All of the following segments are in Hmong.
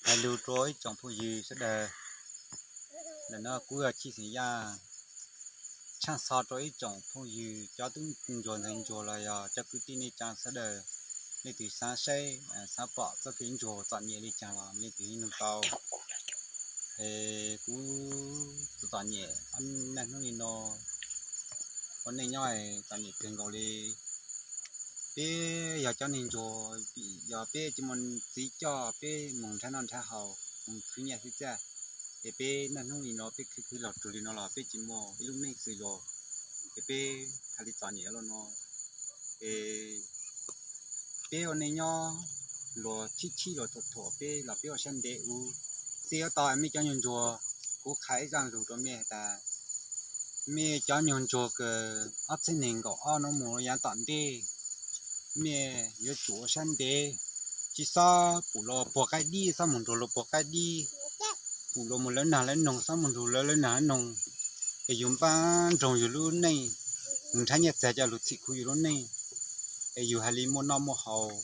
Hais lus rau ib tsoom phooj ywg sawv daws, ntawm no kuv yog Chij Xeem Yaj, tshaj xov rau ib tsoom phooj ywg cov tub ntsuag ntxhais ntsuag los yog cov kwv tij neej tsa sawv daws, leej twg xav saib, xav pom txoj kev ntsuag txom nyem li cas los leej twg yeej nug tau. Es kuv txom txom nyem niaj hnub li no, ua neej nyob txom nyem kawg nkaus li. Peb yog cov neeg ntsuag, yog peb tsis muaj txiv coj peb mus nrhiav noj nrhiav haus, mus khwv nyiaj khwv txiaj, es peb niaj hnub li no peb khwv khwv los rug li no los peb tsis muaj ib lub neej xws luag, es peb hais li txom nyem ua luaj no. Es peb ua neej nyob, luag chib chib luag thuam thuam peb los peb ua siab ntev ua. Txij yuav tau mej cov neeg ntsuag, kuv qha ib zaj lus rau mej tas, mej cov neeg ntsuag kws ob txhiab nees nkaum ob no mus yav tom ntej, mej yuav tsum ua siab ntev, tsis txhob pum luag puag qaib dib, txhob mus nrug luag puag qaib dib, pum luag mus lawv nag lawv noog, txhob mus nrug lawv lawv nag lawv noog. Es yus npaj nroog yus lub neej, mus nrhiav nyiaj txiag coj lug txhim khuv yus lub neej, es yus hais li muaj noj muaj haus,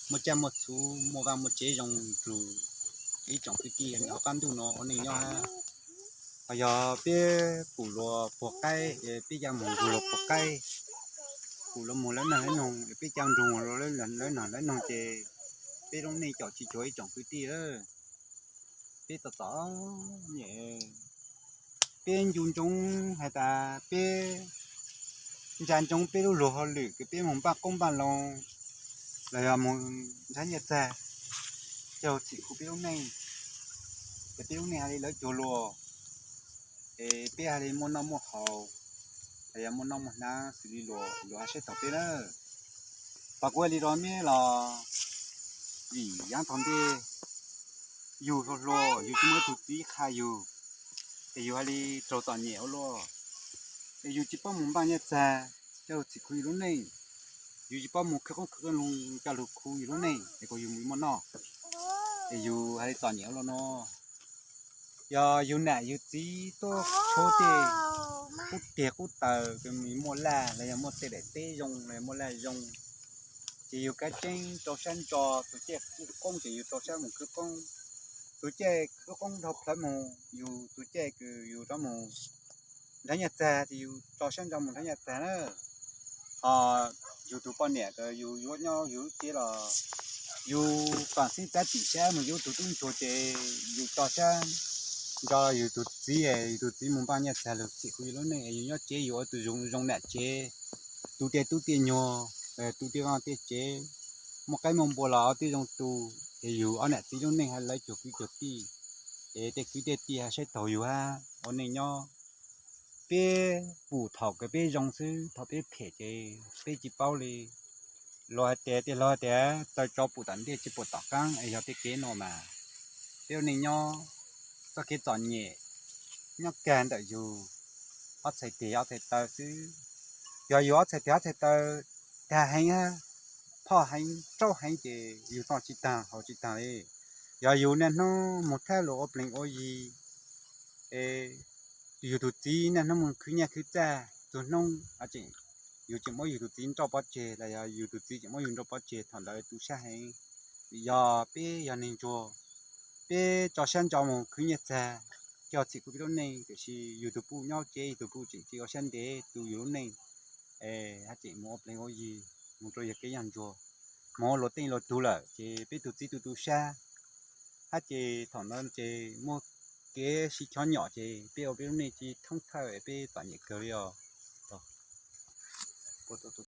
muaj caj muaj txhuv, muaj vaj muaj tsev zoo rug ib tsoom kwv tij hauv qab ntuj no ua neej nyob hab. Ho yog peb pum luag puag qaib, peb coj mus nrug luag puag qaib, pum luag mus lawv nag lawv noog, peb coj nrug luag lawv nag lawv noog ces peb lub neej caum tsis cuag ib tsoom kwv tij. Peb txom txom nyem, peb ncu ntsoov hais tas peb ntsia ntsoov peb lub luag hauj lwm kws peb mus npaj qoob npaj loo los yog mus nrhiav nyiaj txiag coj txhim khuv peb lub neej, es peb lub neej hais li lawv cuag luag, es peb hais li muaj noj muaj haus, los yog muaj noj muaj hnav xws li luag, luag hais saib taug peb na. Pab kuv hais li rau mej los, vim yav thaum ntej yug hluas hluas yug tsis muaj ib tug txiv qha yug, es yug hais li raug txom nyem ua luaj, es yug tsis paub mus npaj nyiaj txiag coj txhim khuv yug lub neej, yug tsis paub mus khwv qoob khwv loo coj lug khuv yug lub neej es kuas yug mus muaj noj, es yug hais li txom nyem ua luaj no. Yog yug nam yug txiv tuaj tshuab tej qub teg qub taw kws muaj laj los yog muaj tej daim teb zoo los yog muaj laj zoo, ces yug kav tseeb rau sab ntso, tus caij khwv qoob ces yug rau sab mus khwv qoob, tus caij khwv qoob dhau plawv mus, yug tus caij kws yug rov mus nrhiav nyiaj txiag ces yug rau sab ntso mus nrhiav nyiaj txiag na. Ho yug tus poj niam kws yug yuav nyob yug lub tsev los yug kaam xib txav tim sab mus yuav tug tub ntsuag ces yug rau sab ntso yug tus txiv, yug tus txiv mus npaj nyiaj txiag lug txhim khuv yug lub neej, yug nyob tsev yug ua tus zoo zoo nam tsev, tu tej tub tej nyuag, tu tej vaaj tej tsev, muaj qaib muaj npua los ua tib zoo tu, es yug ob nam txiv lub neej hab lawv cuag kwv cuag tij, es tej kwv tej tij hab saib taug yug hab ua neej nyob. Peb pum thaum kws peb zoo xwb, thaum peb phem ces peb tsis paub li. Luag hais tias, tej laug hais tias taw tsov pum tom ntej tsis pum tom qaab, es yog tej kev no mas peb ua neej nyob, txoj kev txom nyem nyob kag ntawm yug ob txhais tes ob txhais taw xwb. Yog yug ob txhais tes ob txhais taw tag heev, phoj heev, raub heev ces yug noj tsis taag haus tsis taag li. Yog yug niaj hnub mus thab luas ua pleeg ua yi, es yug tus txiv niaj hnub mus khwv nyiaj khwv txag, txug hnub tseem, yug tseem muab yug tus txiv nrauj pov tseg los yog yug tus txiv tseem muab yug nrauj pov tseg, thaum ntawd tu sab heev. Vim yog peb yog neeg ntsuag, peb tso sab ntso mus khwv nyiaj txag coj txhim khuv peb lub neej, tiam sis yug tus puj nyob tsev, yug tus puj tseem tsis ua sab ntev tu yug lub neej, es hab tseem mus ua pleeg ua yi, mus rau yog kev yog ntsuag, mus ua luag tej luag tug lawm ces peb tus txiv tu tu sab, hab ces thaum ntawd ces muaj kev sib chov nyom ces peb ua peb lub neej tsis thoob thawj, peb txom nyem kawg li os.